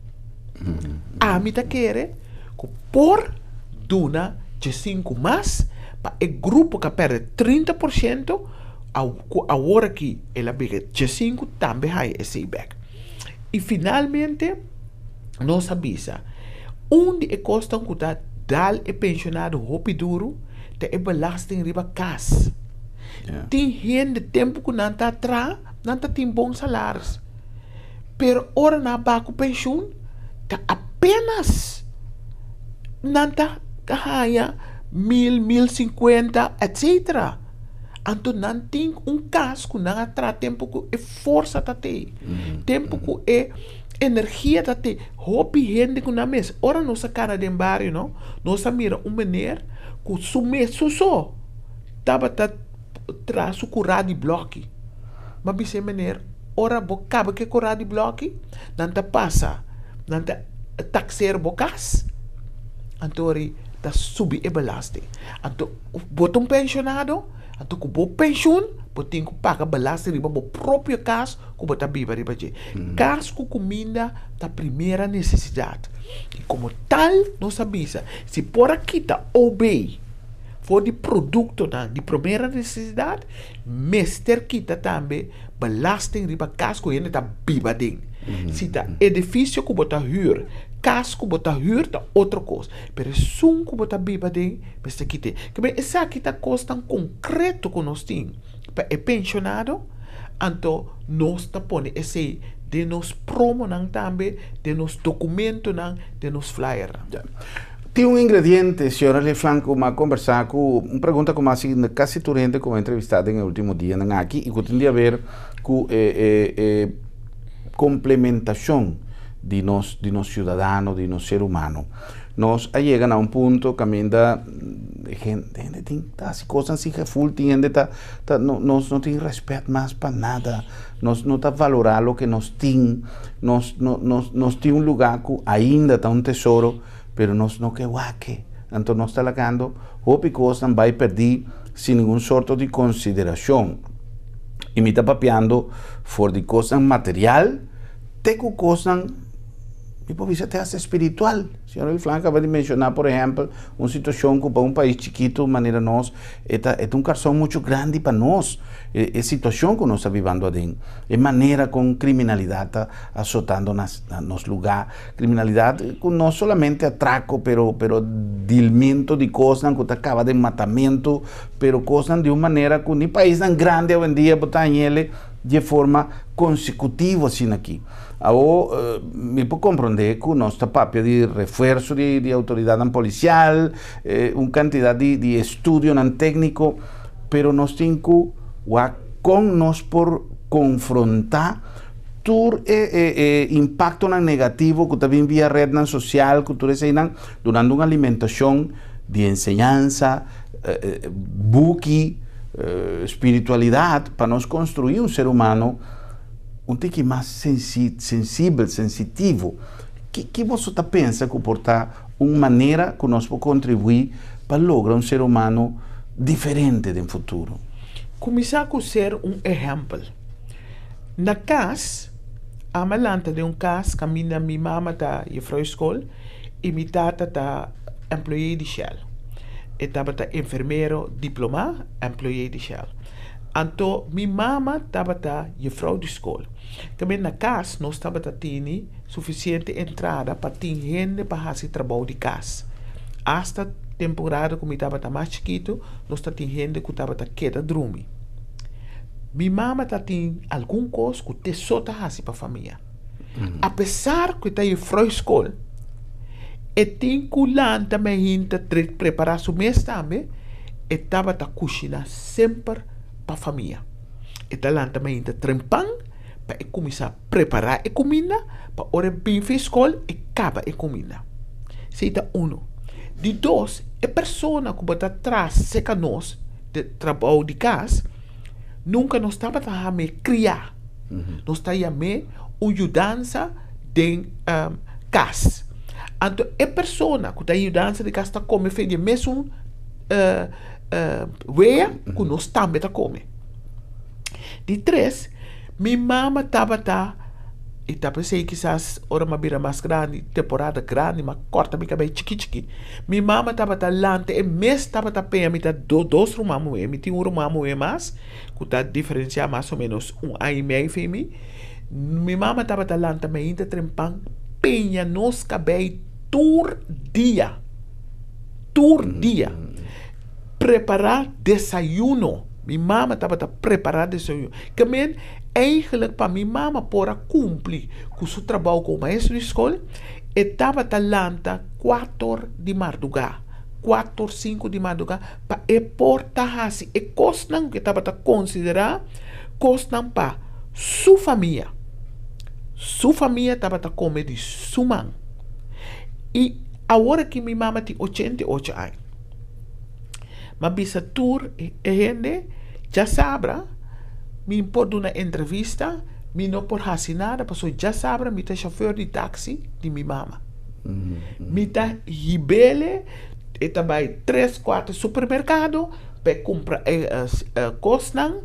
Ami ta kere ku por duna 5 mas pa e grupo ku a pèrdè 30%, ku awor aki el a bira 5 tambe haña esei bèk. I finalmente nos a bisa, un di e kosnan ku ta dal e penshonado hopi duru ta e belasting riba kas. Tin hende tempu ku nan ta traha nan ta tin bon salaris, pero ora nan a baha ku penshun ta apenas nan ta haña mil, 1050 etcetera. Anto nan tin un kas ku nan a traha tempu ku e forsa ta tei, tempu ku e energia ta tei. Hopi hende ku nan mes, ora nos a kana den bario no, nos a mira un meneer ku su mes su so tabata traha su kurá di blòki. M'a bisa e meneer, ora bo kaba ku e kurá di blòki, nan ta pasa, nan ta takseer bo kas, anto ori ta subi e belasting. Anto bo ta un penshonado, anto ku bo penshun bo tin ku paga belasting riba bo propio kas ku bo ta biba riba dje. Kas ku kuminda ta primera nesesidat. I komo tal nos a bisa, si por a kita OB for di produktonan di primera nesesidat, mester kita tambe belasting riba kas ku hende ta biba aden. Si ta edifisio ku bo ta hür, kas ku bo ta hür ta otro kos, pero esun ku bo ta biba aden mester kit'é. Kibé esaki ta kosnan konkreto ku nos tin pa e penshonado, anto nos ta pone esei. Den nos promonan tambe, den nos dokumentonan, den nos flyernan. Ja. Tin un ingrediente, señora Leflan, ku m'a kombersá ku un pregunta ku m'a hasi kasi tur hende ku m'a entrevistá den e último dianan aki i ku tin di haber ku e e e komplementashon di nos di nos siudadano, di nos ser humano. Nos a yega na un punto kaminda hende hende tin ta hasi kosnan sin heful, tin hende ta ta no nos no tin rèspèt mas pa nada, nos no ta valorá loke nos tin, nos no nos nos tin un lugá ku ainda ta un tesoro, pero nos no ke wak. Anto nos ta lagando hopi kosnan bai pèrdí sin ningun sorto di konsiderashon. I mi ta papiando for di kosnan material te ku kosnan Mi por bisa te hasta espiritual. Señor Elflan acaba di menciona, por ehempel, un situacion cu pa un pais chikito manera nos, e ta, e ta un carson mucho grandi pa nos, e, e situacion cu nos ta bibando aden, e manera con criminalidad ta azotando nas, na nos lugar, criminalidad cu no solamente atraco, pero, pero dilmento di cosnan cu ta caba den matamento, pero cosnan di un manera cu ni paisnan grandi awendia bo ta hañele dje forma consecutivo asina aki. Awor, mi por komprondé ku nos ta papia di refuerso di outoridatnan polisial, un kantidat di estudionan tékniko, pero nos tin ku wak kon nos por konfrontá tur e impaktonan negativo ku ta bin via retnan sosial ku tur eseinan, dunando un alimentashon di enseñansa, buki, spiritualidat pa nos konstruí un ser humano. Un tiki mas sensibel, sensitivo. Ki ki boso ta pensa ku por ta un manera ku nos por kontribuí pa logra un ser humano diferente den futuro? Kuminsá ku ser un ehèmpel. Na kas, ami a lanta den un kas kaminda mi mama ta jefrou skol i mi tata ta employé di Shell. E tabata enfermero diplomá, employé di Shell. Anto mi mama tabata jefrou di skol. Tambe na kas nos tabata tini sufisiente entrada pa tin hende pa hasi trabou di kas. Asta temporada ku mi tabata mas chikitu nos ta tin hende ku tabata keda drumi. Mi mama ta tin algun kos ku te so ta hasi pa famia. Apesar ku e ta jefrou skol, e tin ku lanta mainta prepara su mes tambe. E tabata kushiná semper pa famia. E ta lanta mainta trempan pa e kuminsá prepará e kuminda pa ora e bin for skol e kaba e kuminda. Esei ta unu. Di dos, e persona ku bo ta tras serka nos di trabou di kas, nunka nos tabata ham'é kriá. Nos ta yam'é un yudansa den kas. Anto e persona ku ta yudansa di kas ta kome fe di e mesun wea ku nos tambe ta kome. Di tres, mi mama tabata, i ta p'esei kisas ora mi a bira mas grandi, temporada grandi, mi a kòrta mi kabei chiki chiki. Mi mama tabata lanta, e mes tabata peña, mi ta dos ruman muhé, mi tin un ruman muhé mas ku ta diferensiá mas o ménos un aña i mei for mi. Mi mama tabata lanta mainta trempan peña nos kabei tur dia. Tur dia. Prepará desayuno. Mi mama tabata prepará desayuno. Ke men, eigenlijk pa mi mama por a kumpli ku su trabou komo maestro di skol, e tabata lanta kuator di mardugá, kuator, sinku di mardugá, pa e por ta hasi e kosnan ku e tabata konsiderá kosnan pa su famia. Su famia tabata kome di su man. I awor aki mi mama tin 88 aña. M'a bisa tur e hende, djasabra mi por duna entrevista, mi no por hasi nada pasobra djasabra mi ta shofèr di taksi di mi mama. Mi ta hib'ele, e ta bai tres kuater supermerkado pa e kumpra e kosnan,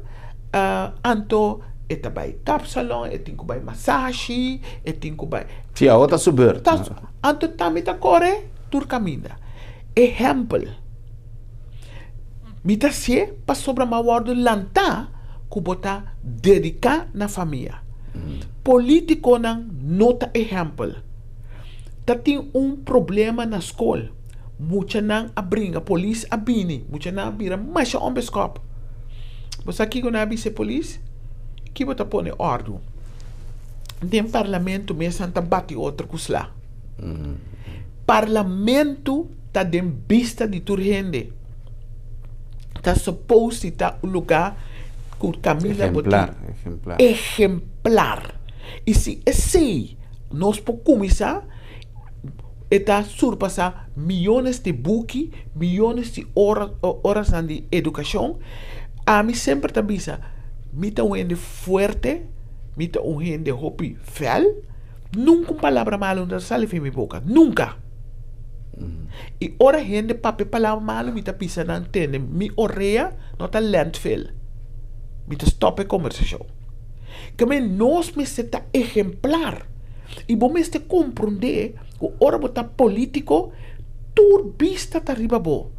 anto e ta bai kapsalon, e tin ku bai masashi, e tin ku bai. Si, awor ta su beurt. Anto tambe ta kore tur kaminda. Ehèmpel, Mi ta hasié pasobra mi a wòrdu lantá ku bo ta dediká na famia. Polítikonan no ta ehèmpel. Ta tin un problema na skol, muchanan a bringa, polis a bini, muchanan a bira masha ònbeskòp. Bo sa kiko nan a bisa e polis? Ki bo ta pone òrdu? Den parlamento mes nan ta bati otro ku sla. Parlamento ta den bista di tur hende. Ta suppose di ta un lugar ku kaminda bo tin. Ehemplar, ehemplar. Ehemplar. I si esei nos por kuminsá, e ta surpasá miyones di buki, miyones di ora, orasnan di edukashon. Ami semper ta bisa, mi ta un hende fuerte, mi ta un hende hopi fèl, nunka un palabra malu no ta sali for mi boka, nunka. I ora hende papia palabra malu mi ta bisa nan tende, mi orea no ta lèntfel, mi ta stòp e kombersashon. Keme nos mester ta ehemplar i bo mester komprondé ku ora bo ta polítiko tur bista ta riba bo.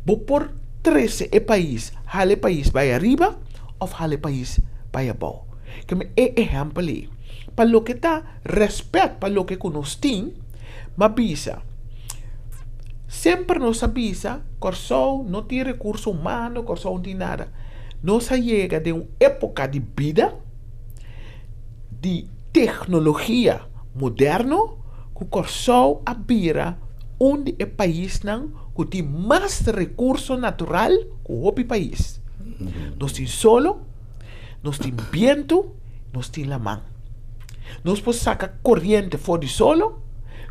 Bo por trese e pais, hala e pais bai ariba òf hala e pais bai abou. Keme e ehèmpel ei pa loke ta rèspèt pa loke ku nos tin, m'a bisa semper nos a bisa Kòrsou no tin rekurso humano, Kòrsou no tin nada. Nos a yega den un époka di bida di teknologia moderno ku Kòrsou a bira un di e paisnan ku tin mas rekurso natural ku hopi pais. Nos tin solo, nos tin bientu, nos tin laman. Nos por saka koriente for di solo,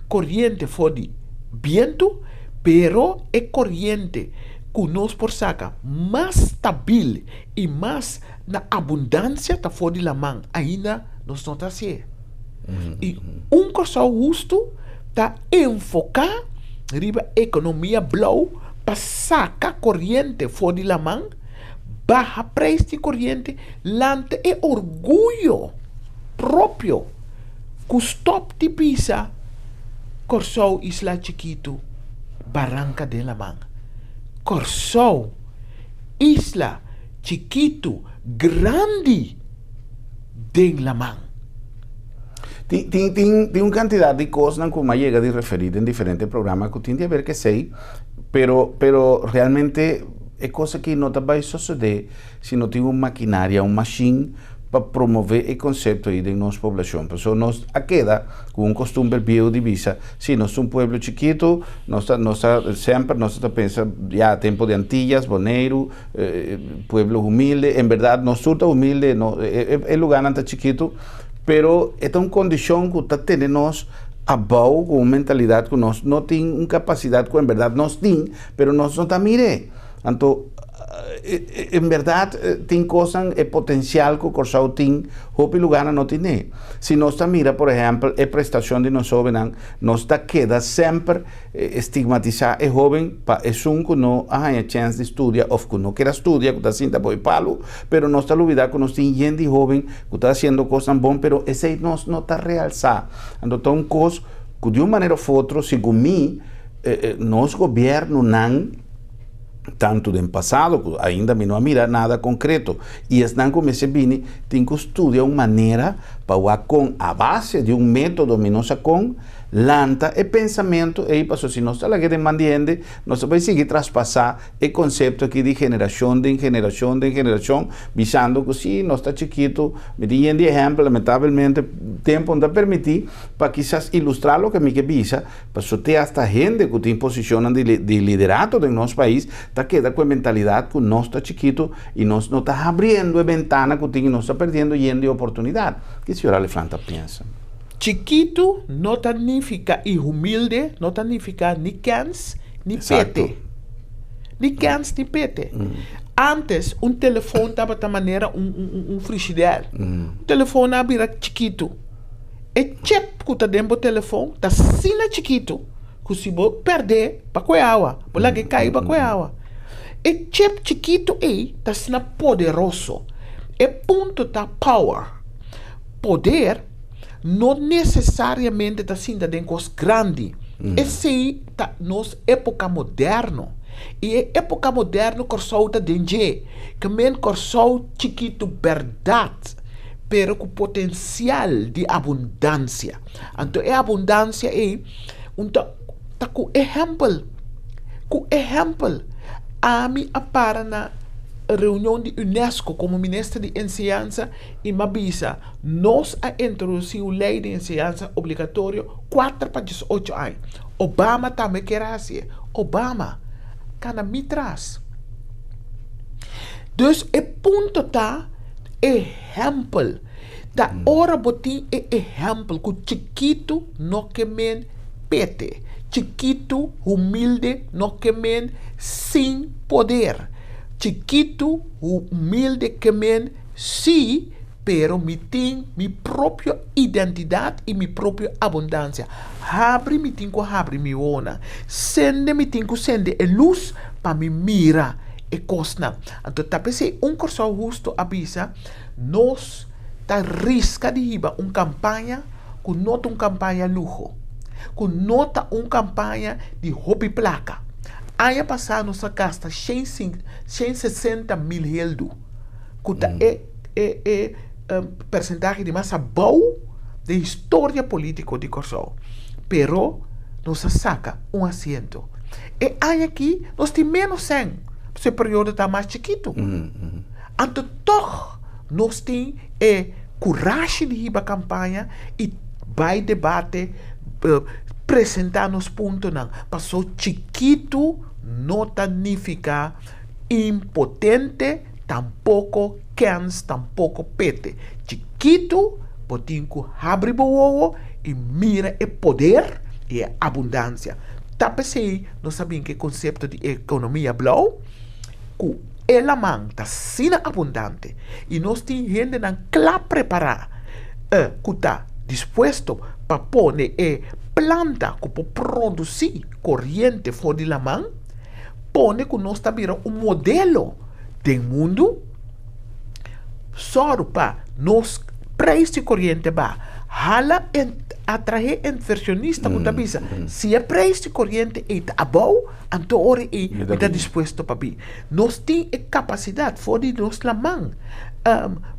koriente for di bientu, pero e koriente ku nos por saka mas stabil i mas na abundansia ta for di laman. Ainda nos no ta hasié. I un Kòrsou hustu ta enfoká riba ekonomia blou pa saka koriente for di laman, baha preis di koriente, lanta e orguyo propio ku stòp di bisa Kòrsou isla chikitu, baranka den laman. Kòrsou, isla chikitu, grandi den laman. Tin, tin, tin, tin un kantidat di kosnan ku mi a yega di referí den diferente programa ku tin di haber ku esei, pero, pero realmente e kos aki no ta bai sosodé si no tin un makinaria, un mashin pa promové e konsepto ei den nos poblashon. Pasobra nos a keda ku un kostumber bieu di bisa, si, nos ta un pueblo chikitu, nos ta, nos ta, semper nos ta pensa, ya, tempu di Antillas, Boneiru, pueblo humilde, en bèrdat nos tur ta humilde, no, e lugánan ta chikitu, pero e ta un kondishon ku ta tene nos abou ku un mentalidat ku nos no tin un kapasidat ku en bèrdat nos tin, pero nos no ta mir'é. Anto, en berdad tin cosnan, e potencial cu Corsou tin, hopi lugarnan no tine. Si nos ta mira, por ehempel, e prestacion di nos hobennan, nos ta keda semper stigmatisa e hoben pa esun cu no a haña chens di studia of cu no kier a studia, cu ta sinta bo'i palu, pero nos ta lubida cu nos tin yen di hoben cu ta haciendo cosnan bon, pero esey nos no ta realsa. Anto ta un cos cu di un manera of otro, segun mi, nos gobiernonan, tantu den pasado ku ainda mi no a mira nada konkreto i esnan ku mester bini tin ku studia un manera pa wak kon a base di un metodo mi no sa kon lanta e pensamentu ei pasobra si nos ta laga den man di hende nos ta bai sigui traspasá e konsepto aki di generashon den generashon den generashon bisando ku si nos ta chikitu mi tin yen di ehèmpel lamentabelmente tempu no ta permití pa kisas ilustrá loke mi ke bisa. Pasobra te hasta hende ku tin posishonnan di di liderato den nos pais ta keda ku e mentalidat ku nos ta chikitu i nos no ta habriendo e bentana ku tin i nos ta perdiendo yen di oportunidat. Ke señor Aleflan ta piensa? Chikitu no ta nifiká i humilde no ta nifiká ni kèns ni pete. Ni kèns ni pete. Ántes un telefon tabata manera un un un frishider. Un telefon a bira chikitu. E chip ku ta den bo telefon ta asina chikitu ku si bo pèrd'é pa kue awa, bo lag'é kai pa kue awa. E chip chikitu ei ta asina poderoso. E punto ta power. Poder no nesesariamente ta sinta den kos grandi. Esei ta nos époka moderno. I e époka moderno Kòrsou ta den dje. Ke men Kòrsou chikitu bèrdat. pero ku potensial di abundansia. Anto e abundansia ei un ta ta ku ehèmpel, ku ehèmpel. Ami a para na reunion di UNESCO komo minister di enseñansa i m'a bisa, nos a introdusí un lei di enseñansa obligatorio kuater pa diesocho aña. Obama tambe kier a hasié. Obama kana mi tras. Dus e punto ta ehèmpel. Ta ora bo tin e ehèmpel ku chikitu no ke men pete, chikitu humilde no ke men sin poder, chikitu humilde ke men sí, pero mi tin mi propio identidat i mi propio abundansia. Habri mi tin ku habri mi wowonan, sende mi tin ku sende e lus pa mi mira e kosnan. Anto ta p'esei un Kòrsou Hustu a bisa, Nos ta riska di hiba un kampaña ku no ta un kampaña luho, ku no ta un kampaña di hopi plaka. Aña pasá nos a gasta shen 160 mil heldu, ku ta e e e persentahe di mas abou den historia polítiko di Kòrsou. Pero nos a saka un asiento. E aña aki nos tin ménos sèn, pasobra e periodo ta mas chikitu. Anto tòg nos tin e kurashi di hiba kampaña i bai debate, presentá nos puntonan. Paso chikitu no ta nifiká impotente, tampoko kèns, tampoko pete. Chikitu bo tin ku habri bo wowo i mira e poder i e abundansia. Ta p'esei nos a bin ku e konsepto di ekonomia blou ku E laman ta asina abundante i nos tin hendenan kla prepará ku ta dispuesto pa pone e planta ku por produsí koriente for di laman, pone ku nos ta bira un modelo den mundu. Sòru pa nos preis di koriente baha. Hala atraé inversionista ku ta bisa si e preis di koriente ei ta abou, Anto ora ei mi ta dispuesto pa bin. Nos tin e kapasidat for di nos laman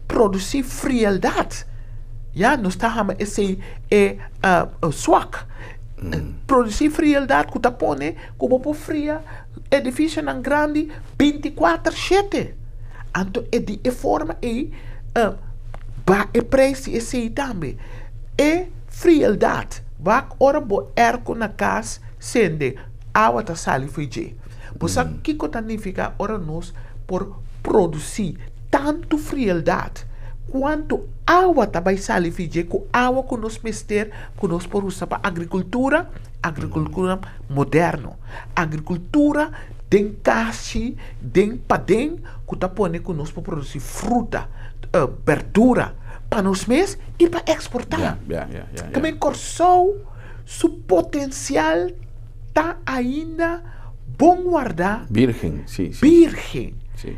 produsí frieldat. Ya, nos ta hama esei e swak. Produsí frieldat ku ta pone ku bo por fria edifisionan grandi bintikuater shete. Anto e di e forma ei baha e preis di esei tambe. E frieldat, wak ora bo airco na kas sende. Awa ta sali fo'i dje. Bo sa kiko ta nifiká ora nos por produsí tantu frieldat kuantu awa ta bai sali fo'i dje ku awa ku nos mester ku nos por usa pa agrikultura, agrikultura moderno, agrikultura den kashi, den paden ku ta pone ku nos por produsí fruta, berdura pa nos mes i pa eksportá. Tamen Kòrsou su potensial ta ainda bon wardá. Birgen, sí, sí. Birgen. Sí.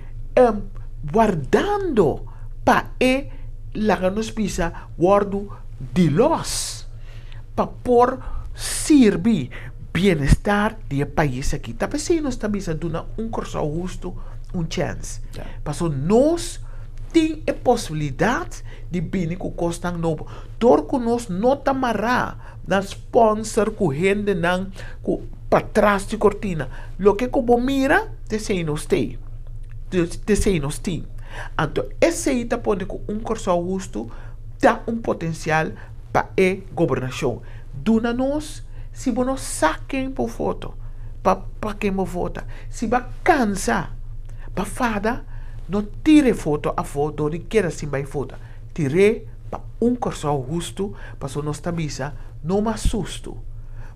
Wardando pa e, laga nos bisa, wòrdu di lòs pa por sirbi bienestar di e pais aki. Ta p'esei nos ta bisa duna un Kòrsou hustu un chèns. Pasobra nos tin e posibilidat di bini ku kosnan nobo. Dor ku nos no ta mará na sponsor ku hendenan ku patras di kortina. Loke ku bo mira, t'esei nos tei. T'esei nos tin. Anto esei ta pone ku un Kòrsou hustu ta un potensial pa e gobernashon. Duna nos, si bo no sa ken por voto, pa pa ken bo vota. Si bo a kansa, bo a fada, no tira e voto afó dor di keda sin bai vota. Tir'é pa un Kòrsou hustu, pasobra nos ta bisa no mas sustu,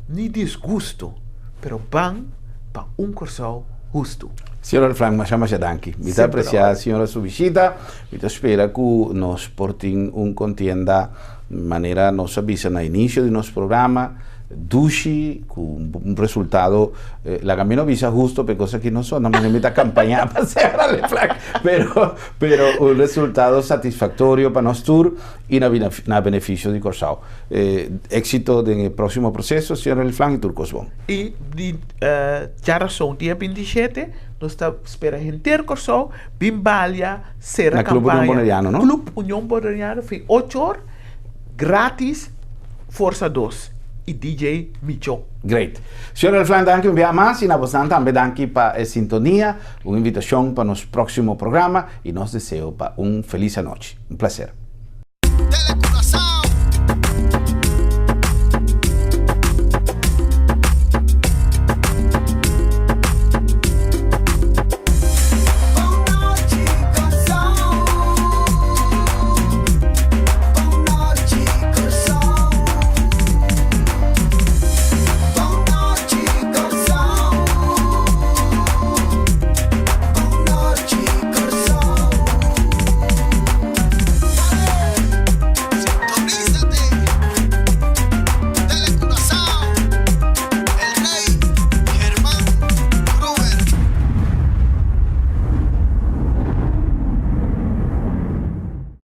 ni disgustu, pero ban pa un Kòrsou hustu. Señora Frank, masha masha danki. Mi ta aprecia señora su bishita. Mi ta spera cu nos por tin un contienda manera nos a bisa na inicio di nos programa, dushi, cu un resultado, laga mi no bisa husto, pe cosa aki no sona manera mi ta campaña pa señora Lefranc, pero Pero un resultado satisfactorio pa nos tur y na beneficio di Corsou. Exito den e proximo proceso, señor Elflan, y tur cos bon. Y di djarason dia 27 nos ta spera henter Corsou bin balia sera Na Club Union campaña. Boneriano, no? Club Union Boneriano fin ocho or gratis Forsa dos. I DJ Micho. Great. Señor Elflan, danki un biaha mas i na bosnan tambe danki pa e sintonia. Un invitashon pa nos próksimo programa i nos deseo pa un felis anochi. Un plaser.